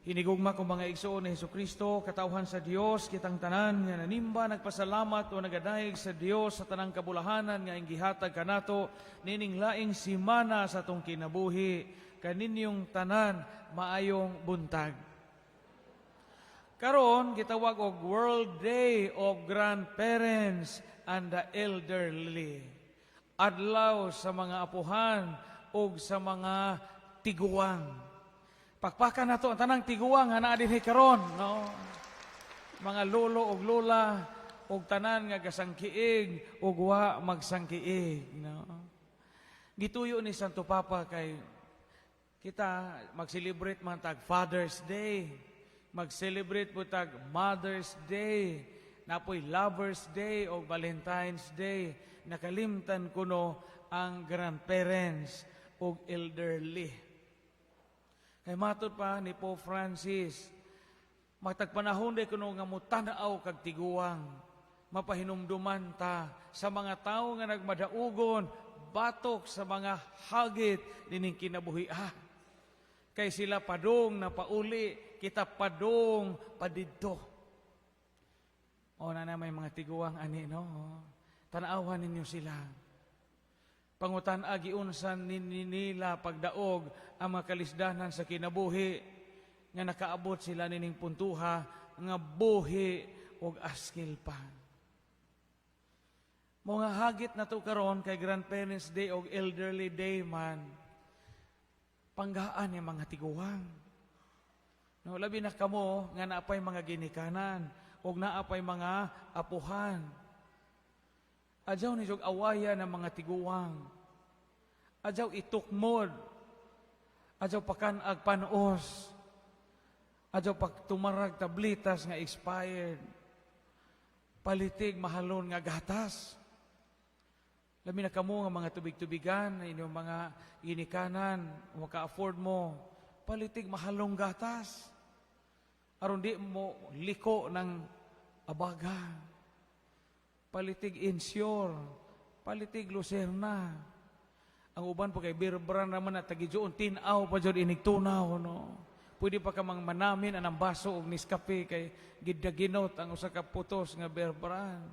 Hinigugma kong mga igsoon ni Hesukristo, katawhan sa Dios, kitang tanan nga nanimba, nagpasalamat o nagadayeg sa Dios sa tanang kabulahanan nga gihatag kanato nining laing simana sa atong kinabuhi. Kaninyong tanan, maayong buntag. Karon gitawag og World Day of Grandparents and the Elderly. Adlaw sa mga apuhan ug sa mga tiguang. Pakpakan nato ang tanang tiguang nga naa dinhi karon, no? Mga lolo ug lola ug tanan nga gasangkiig ug wa magsangkiig, no? Gituyo ni Santo Papa kay kita mag-celebrate man tag Father's Day, mag-celebrate po tag Mother's Day, napoy Lover's Day o Valentine's Day. Nakalimtan kuno ang grandparents ug elderly. Kay matod pa ni Pope Francis, matag panahon day kuno nga mutanaw kag tiguang, mapahinumduman ta sa mga tawo nga nagmadaugon batok sa mga hagit nining kinabuhi. Ah. Kay sila padung na pauli, kita padung padidto. O na may mga tiguang ani, no? Tanawan ninyo sila. Pangutan-a giunsan nila pagdaog ang mga kalisdanan sa kinabuhi nga nakaabot sila nining puntuha nga buhi og askil pa. Mga hagit na to karon kay Grandparents Day og Elderly Day man. Panggaan yung mga tiguang. No, labi na kamo nga naapay mga ginikanan og naapay mga apuhan. Adyaw ni jog awaya ng mga tiguang. Adyaw itukmod. Adyaw pakan-ag panos. Adyaw pagtumarag tablitas nga expired. Palitig mahalon nga gatas. Labi na kamo nga mga tubig-tubigan, inyong mga ginikanan, maka-afford mo, palitig mahalong gatas. Aron di mo liko ng abaga. Palitig Ensure, palitig Lucerna. Ang uban po kay Bear Brand naman at tagijoon, tinaw pa jud inig tunaw, no? Pwede pa ka mang manamin anang baso og Nescafe kay gidaginot ang usa ka putos nga Bear Brand.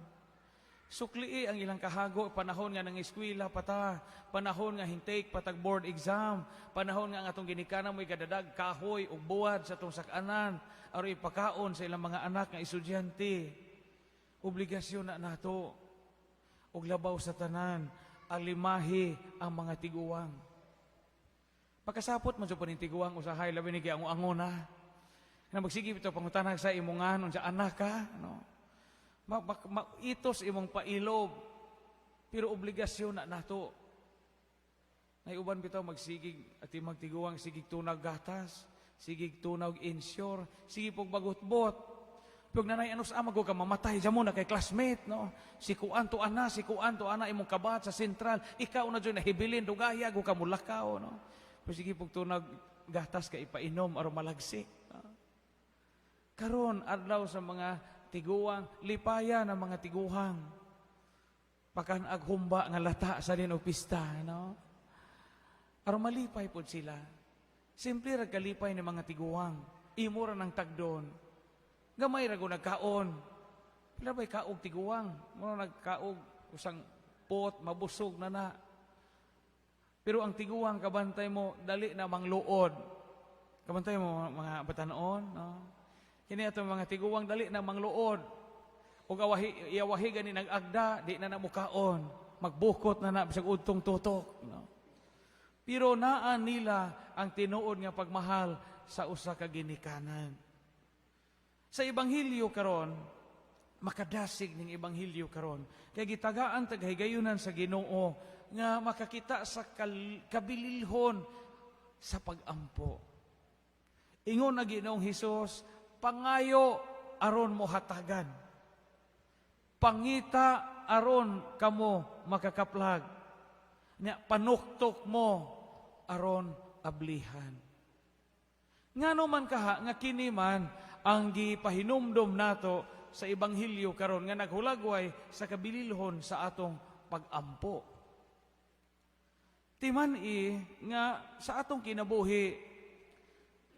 Suklii ang ilang kahago panahon nga nang eskwela pata, panahon nga hintake patag board exam, panahon nga ang atong ginikanan mo'y gadadag kahoy ug buwad sa atong sakanan aron ipakaon sa ilang mga anak nga estudyante. Obligasyon na nato ug labaw sa tanan, alimahi ang mga tiguang. Pagkasapot man sa paning tiguang usahay, labi ni kay ango-ango na. Na magsige bitaw pangutanag sa imong ngan unsa anak ka, no? Ma, itos imong pailob. Pero obligasyon na nato. Nay uban bitaw magsigig at magtiguang sigig tunag gatas, sigig tunag Ensure, sige pog bagutbot. Pag nanay ano sa amago ka mamatay mo na kay classmate, no? Si kuan to ana, si kuan to ana imong kabat sa sentral, ikaw na jud nahibilin dugaya go ka mulakaw, no? Pero sige pog tunag gatas ka ipainom aron malagsik. No? Karon adlaw sa mga tiguang, lipaya ng mga tiguang. Pakan aghumba nga lata sa din og pista, no? Aron malipay pod sila. Simple ra kalipay ni mga tiguang. Imo ra ng tagdon. Gamay ra go nagkaon. Pila ba'y kaog tiguang? Mo nagkaog usang pot, mabusog na na. Pero ang tiguang, kabantay mo, dali na mangluod. Kabantay mo, mga batanon, no? Kini atong mga tiguang dali na mangluod. Ug awahi iawahi gani nag-agda, di na na mukaon. Magbukot na na bisag udtong tutok, no? Pero naa nila ang tinuod nga pagmahal sa usa ka ginikanan. Sa ebanghelyo karon, makadasig ning ebanghelyo karon. Kay gitagaan tag higayunan sa Ginoo nga makakita sa kabililhon sa pagampo. Ingon na Ginoong Hesus, "Pangayo aron mo hatagan. Pangita aron kamo makakaplag. Nya panuktok mo aron ablihan." Ngano man kaha nga kini man ang gipahinumdom nato sa ebanghelyo karon nga naghulagway sa kabililhon sa atong pagampo? Timan-i nga sa atong kinabuhi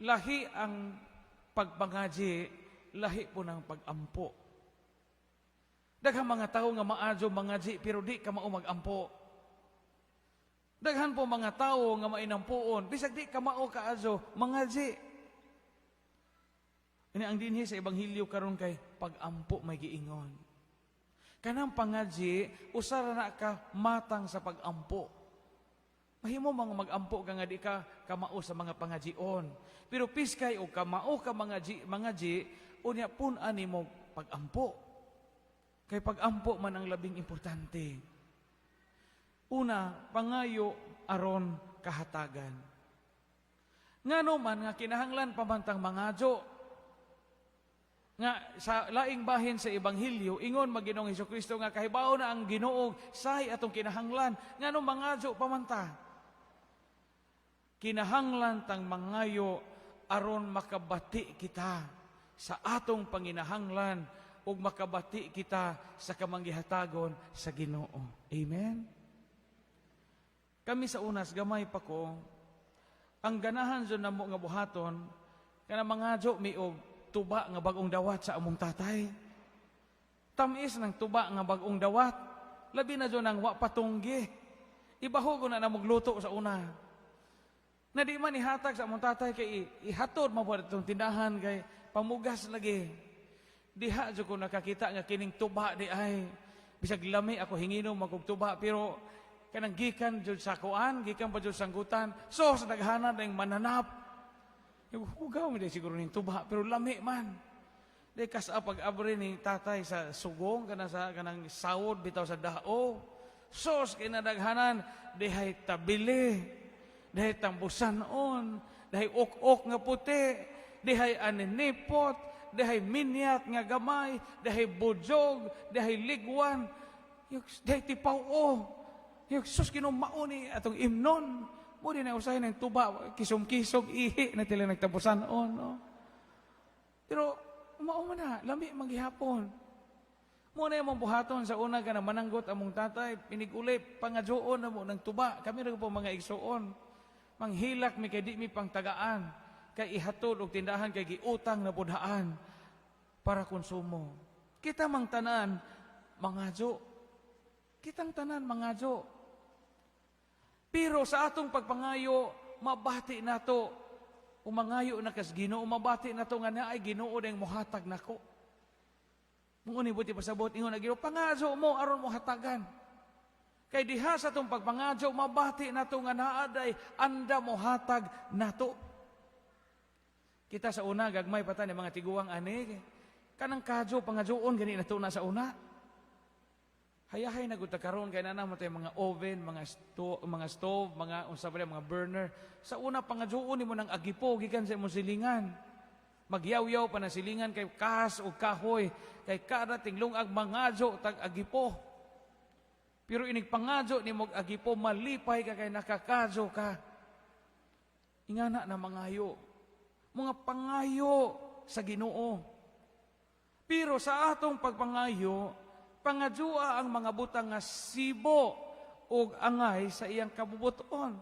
lahi ang Pagpangaji, lahi po ng pagampo. Daghang mga tao nga maadyo mangaji pero di ka mao magampo. Daghan po mga tao nga mainampuon, bisag di ka mao kaadyo mangaji. Ini ang dinhi sa ebanghelyo karon kay pagampo may giingon. Kanang pangaji, usa ra na ka matang sa pagampo. Mahimo mga magampo ka nga di ka kamao sa mga pangajion. Pero piskay o kamao ka mga mangaji, unya pun-an nimo pagampo. Kay pagampo man ang labing importante. Una, pangayo aron kahatagan. Ngano man nga kinahanglan pamantang mangadyo? Nga sa laing bahin sa ebanghelyo, ingon man Ginoong Hesukristo nga kahibaw na ang Ginoo say atong kinahanglan. Ngano mangadyo pamanta? Kinahanglan tang mangayo aron makabati kita sa atong panginahanglan ug makabati kita sa kamanggihatagon sa Ginoo. Amen. Kami sa unas gamay pa ko, ang ganahan jud namo nga buhaton kana mangadyo mi og tuba nga bag-ong dawat sa among tatay. Tamis ng tuba nga bag-ong dawat. Labi na jud nang wa patunggi. Ibaho ko na namog luto sa una. Na di man ihatag sa among tatay kay ihatod mo itong tindahan kay pamugas lagi. Diha jud ko nakakita nga kining tuba di ay bisag lami ako hinginom magug tuba, pero kanang gikan jud sa kuan, gikan pa jud sanggutan, so sa daghanan ng mananap. Hugaw mi siguro ning tuba pero lami man. Di kas pag abre ni tatay sa sugong kana sa kanang sawod bitaw sa dao. Sos kinadaghanan, dihay tabili, dihay tambusanon, dihay ok-ok nga puti, dihay aninipot, dihay minyat nga gamay, dihay budyog, dihay ligwan, dihay tipaw-o. Yung sus, Ginoo, ni atong imnon. Mo di na usahay ng tuba, kisong-kisog, ihi na tila nagtabusanon. No? Pero, mao man na, lami maghihapon. Mo na yung buhaton sa una ka na mananggot among tatay, piniguli, pangadyoon na mo ng tuba. Kami ra po mga igsuon. Manghilak mi kay di mi pangtagaan. Kay ihatod og tindahan kay giutang na budhaan para konsumo. Kita mang tanan, mangadyo. Kitang tanan, mangadyo. Pero sa atong pagpangayo, mabati nato. Umangayo na kas Ginoo, mabati nato nga naay Ginoo ding mohatag nako. Mao ni buot ipasabot, ingon na Ginoo, pangadyo mo aron mo hatagan. Kay diha sa atong pagpangadyo, mabati nato nga naa day anda mohatag nato. Kita sa una, gagmay pa ta ni mga tiguang ani. Kanang kadyo, pangadyoon, gani nato na sa una. Hayahay na gud ta karon kay naa man tay mga oven, mga stove, mga unsa pa mga burner. Sa una, pangadyoon nimo ng agipo gikan sa imong silingan. Magyaw-yaw pa na silingan kay kas o kahoy kay kada tinglungag mangadyo tag agipo. Pero inig pangadyo nimo og agipo, malipay ka kay nakakadyo ka. Ingana na mangayo. Mga pangayo sa Ginoo. Pero sa atong pagpangayo, pangadyoa ang mga butang nga sibo og angay sa iyang kabubuton.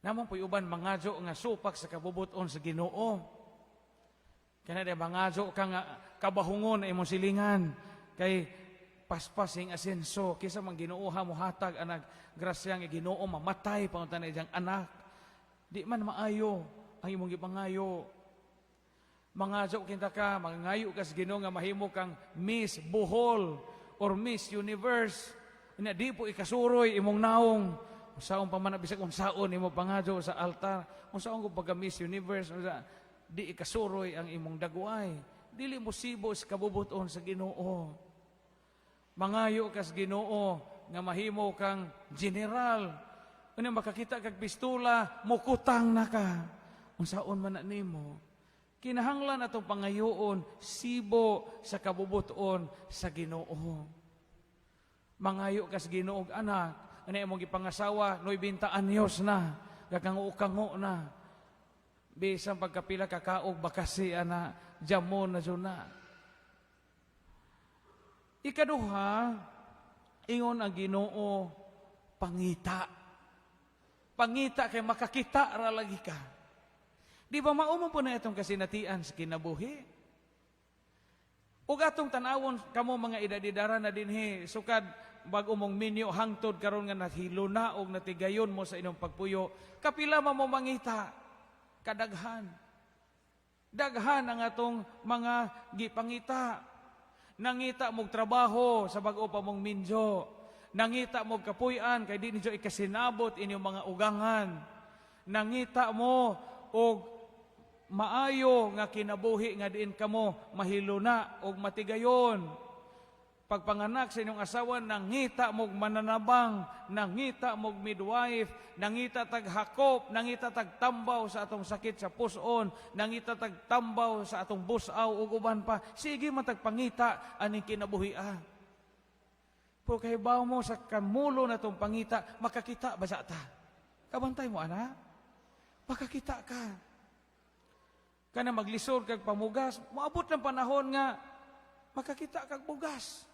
Naa man po'y uban mangadyo nga supak sa kabubuton sa Ginoo. Kana di mangadyo ka nga kabahungon na imong silingan kay paspasing asenso kaysa man Ginoo ha mohatag anag grasya nga Ginoo mamatay pangunta na iyang anak. Di man maayo ang imong gipangayo. Mangadyo kinta ka, mangayo ka sa Ginoo nga mahimo kang Miss Bohol or Miss Universe. Nya di po ikasuroy imong naong. Unsaon pa man na, bisag unsaon imo pangadyo sa altar, unsaon ko pagka Miss Universe, unsa, di ikasuroy ang imong dagway. Dili mo sibo sa kabubuton sa Ginoo. Mangayo ka sa Ginoo nga mahimo kang general. Unya makakita kag pistola, mukutang na ka. Unsaon man na nimo? Kinahanglan atong pangayoon sibo sa kabubuton sa Ginoo. Mangayo ka sa Ginoo og anak, ano imong gipangasawa, 90 anyos na, gakango-kango na. Bisan pagkapila kakaog bakasi ana, jamon na jud na. Ikaduha, ingon ang Ginoo, pangita. Pangita kay makakita ra lagi ka. Di ba mao man po na itong kasinatian sa kinabuhi? Ug atong tanawon kamo mga edad-edara na dinhi, sukad bag-o mong minyo hangtod karon nga nahilo na og natigayon mo sa inyong pagpuyo, kapila man mo mangita? Kadaghan. Daghan ang atong mga gipangita. Nangita mog trabaho sa bag-o pa mong minyo. Nangita mog kapuy-an kay di ninyo ikasinabot inyong mga ugangan. Nangita mo og maayo nga kinabuhi nga diin kamo mahiluna og matigayon. Pagpanganak sa inyong asawa, nangita mog mananabang, nangita mog midwife, nangita tag hakop, nangita tag tambaw sa atong sakit sa puson, nangita tag tambaw sa atong busaw ug uban pa. Sige man tag pangita aning kinabuhia. Pero kahibaw mo sa kamulo na itong pangita, makakita ba sa ta? Kabantay mo, ana? Makakita ka. Kana maglisod kag pamugas, moabot ng panahon nga makakita kag bugas.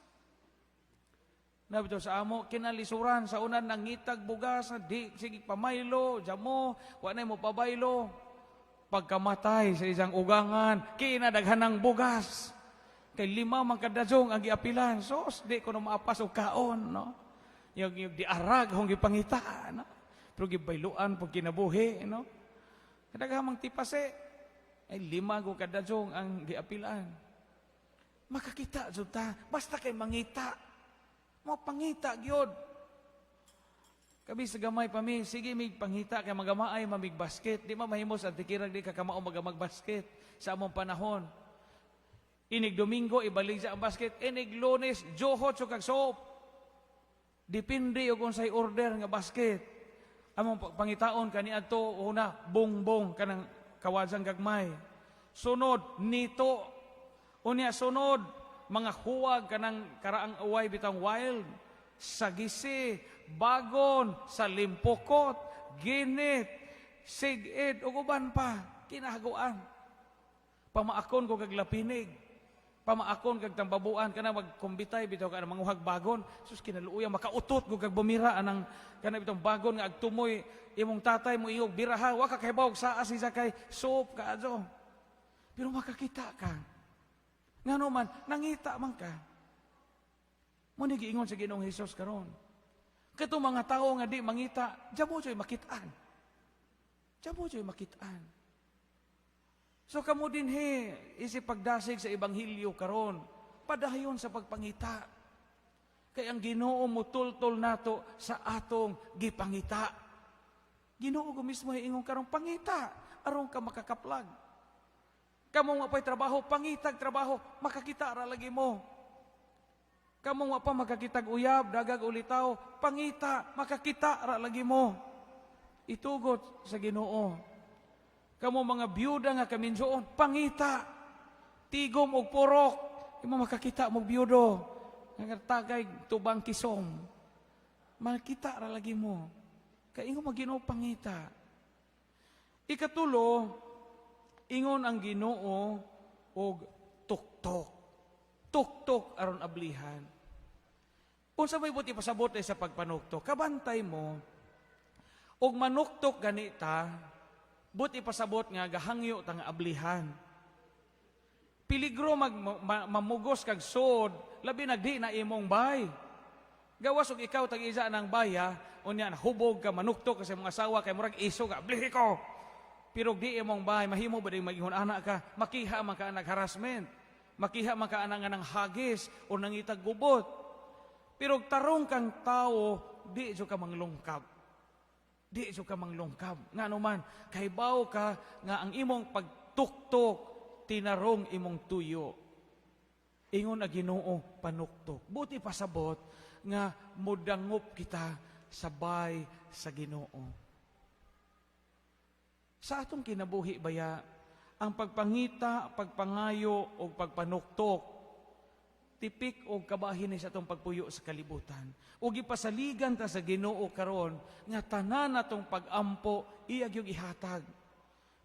Nabito sa amo, kinalisuran sa unan nangitag bugas, di sige pamaylo, jamo, wa na mo pabaylo. Pagkamatay sa isang ugangan, kinadaghan ng bugas. Kay lima man kadajong ang giapilan. Sos, di ko na maapas og kaon, no? Yung di arag hong gipangita, no? Pero gibayluan pag kinabuhi, no? Kadaghan mang tipase, ay lima ko kadajong ang giapilan. Makakita jud ta, basta kay mangita. Mo pangita gyud. Kami sa gamay pa mi, sige mig pangita kay magamaay mamig basket. Di ma mahimo sa antikirag di ka kamao magamag basket sa among panahon. Inig Domingo ibalik sa ang basket, inig Lunes johot so kag soap. Depende og unsay order nga basket. Among pangitaon kaniadto una bongbong, kanang kawajang gagmay. Sunod nito. Unya sunod mga huwag, kanang karaang uway bitang wild. Sagisi, bagon, sa limpokot, ginit, sigid ug uban pa kinahaguan. Pamaakon ko kag lapinig. Pamaakon kag tambabuan, kana magkumbitay bitaw ka manguhag bagon. Sus, kinaluoya makautot ko kag bumira anang kana bitong bagon nga agtumoy imong tatay mo iyog biraha, wa ka kahibaw saa si kay soap ka adyo. Pero makakita ka. Ngano man nangita man ka. Mo ni giingon sa Ginoong Hesus karon. Katong mga tawo nga di mangita, jamo joy makitaan. Jamo joy makitaan. So kamo dinhi, isip pagdasig sa ebanghelyo karon, padayon sa pagpangita. Kay ang Ginoo mutultol nato sa atong gipangita. Ginoo ko mismo ingon karon, pangita aron ka makakaplag. Kamo nga pa'y trabaho, pangitag trabaho, makakita ra lagi mo. Kamo nga pa makakitag uyab, dagag ulitaw, pangita, makakita ra lagi mo. Itugot sa Ginoo. Kamo mga byuda nga kaminjoon, pangita. Tigom og purok, imo makakita mo byudo. Nga tagay tubang kisom. Makita ra lagi mo. Kay ingon mag Ginoo, pangita. Ikatulo, ingon ang Ginoo og tuktok. Tuktok aron ablihan. Unsa may buti pasabot ay sa pagpanuktok? Kabantay mo, og manuktok ganita, buti pasabot nga gahangyo ta nga ablihan. Peligro mag mamugos kag sod, labi nagdi na imong bay. Gawas og ikaw tag isa ng baya, unya nahubog ka, manuktok ka sa imong asawa kay murag iso ka, ablihi ko. Pero di imong bahay, mahimo ba din magingon anak ka, makiha man ka nag harassment, makiha man ka anang nga nang hagis o nangitag gubot. Pero tarong kang tao, di jud ka manglungkab. Di jud ka manglungkab. Ngano man, kahibaw ka nga ang imong pagtuktok, tinarong imong tuyo. Ingon ang Ginoo, panuktok. Buti pasabot nga mudangop kita sabay sa Ginoo. Sa atong kinabuhi baya, ang pagpangita, pagpangayo o pagpanuktok, tipik o kabahin ni sa atong pagpuyo sa kalibutan. O gipasaligan ta sa Ginoo karon nga tanan natong pag-ampo iya gyud ihatag.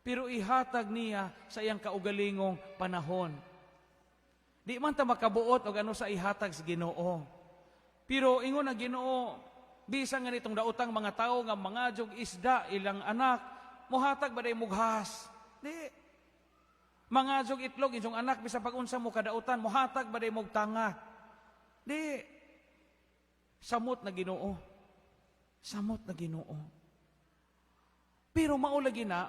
Pero ihatag niya sa iyang kaugalingong panahon. Di man ta makabuot og ano sa ihatag sa Ginoo. Pero ingon ang Ginoo, bisan nga nitong daotang mga tawo nga mga jog isda ilang anak, mohatag ba day mughas? Di. Mangajog itlog inyong anak bisan pag unsa mo kadautan, mohatag ba day mog tanga? Di. Samot na Ginoo. Samot na Ginoo. Pero mao lagi na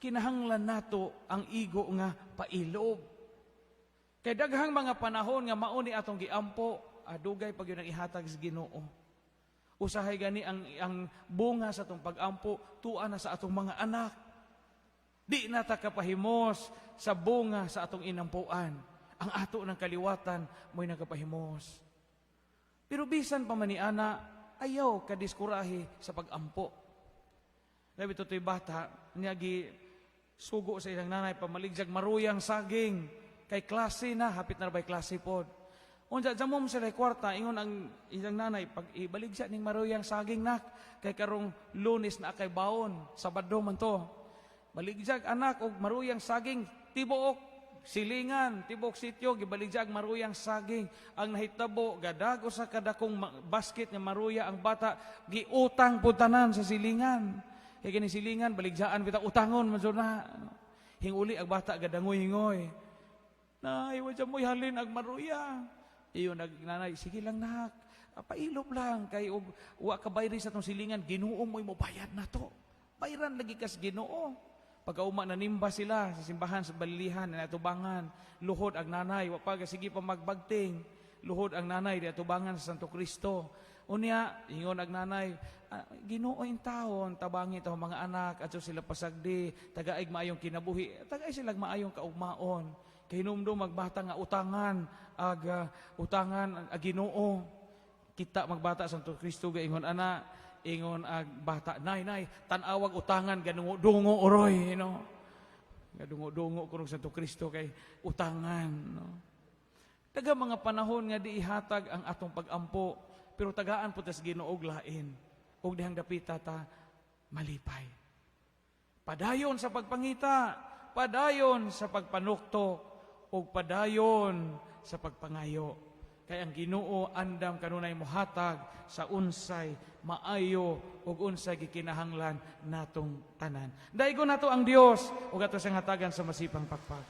kinahanglan nato ang igo nga pailob. Kay daghang mga panahon nga mao ni atong giampo, adugay pag yun ang ihatag sa Ginoo. Usahay gani ang bunga sa atong pag-ampo, tua na sa atong mga anak. Di na ta kapahimos sa bunga sa atong inampuan. Ang ato ng kaliwatan mo'y nagapahimos. Pero bisan pa man ni ana, ayaw kadiskurahe sa pag-ampo. Labi to'y bata, niya gi sugo sa ilang nanay pamaligyag maruyang saging kay klase na, hapit na ba'y klase pod. Unsa jamom sila kwarta, ingon ang ilang nanay, "Pag ibaligya ning maruyang saging, nak, kay karong Lunes na kay baon, Sabado man to. Baligyag, anak, og maruyang saging." Tibuok silingan, tibuok sityo gibaligyag maruyang saging. Ang nahitabo, gadago sa kadakong basket nga maruya ang bata, giutang pud tanan sa silingan. Kay kini silingan baligyaan bitaw, utangon man jud na. Hinguli ang bata gadangoy-hingoy. "Nay, wa mo'y halin ag maruya." Iyo nagnanay, "Sige lang, nak, pailob lang kay og wa ka bayri sa atong silingan, Ginoo mo'y mobayad na to. Bayran lagi kas Ginoo." Pagkauma nanimba sila sa simbahan sa balilihan na atubangan, luhod ang nanay, wa pa sige pa magbagting. Luhod ang nanay di atubangan sa Santo Cristo. Unya, ingon ang nanay, "Ginoo in taon, tabangi taong mga anak, adto sila pasagdi, tagaig maayong kinabuhi, tagay sila maayong kaugmaon." Kay hinumdum magbata nga utangan ag utangan ag Ginoo. Kita magbata sa Santo Cristo ga ingon ana, ingon ag bata, "Nay, nay, tan-awag utangan ganungo dungo oroy." Gadungo-dungo kuno Santo Cristo kay utangan, no. Taga mga panahon nga di ihatag ang atong pag-ampo, pero tagaan po tas Ginoo og lain. Ug dihang dapita ta malipay. Padayon sa pagpangita, padayon sa pagpanuktok, ug padayon sa pagpangayo. Kay ang Ginoo andam kanunay mohatag sa unsay maayo ug unsay gikinahanglan natong tanan. Daygon nato ang Dios ug ato siyang hatagan sa masipang pakpak.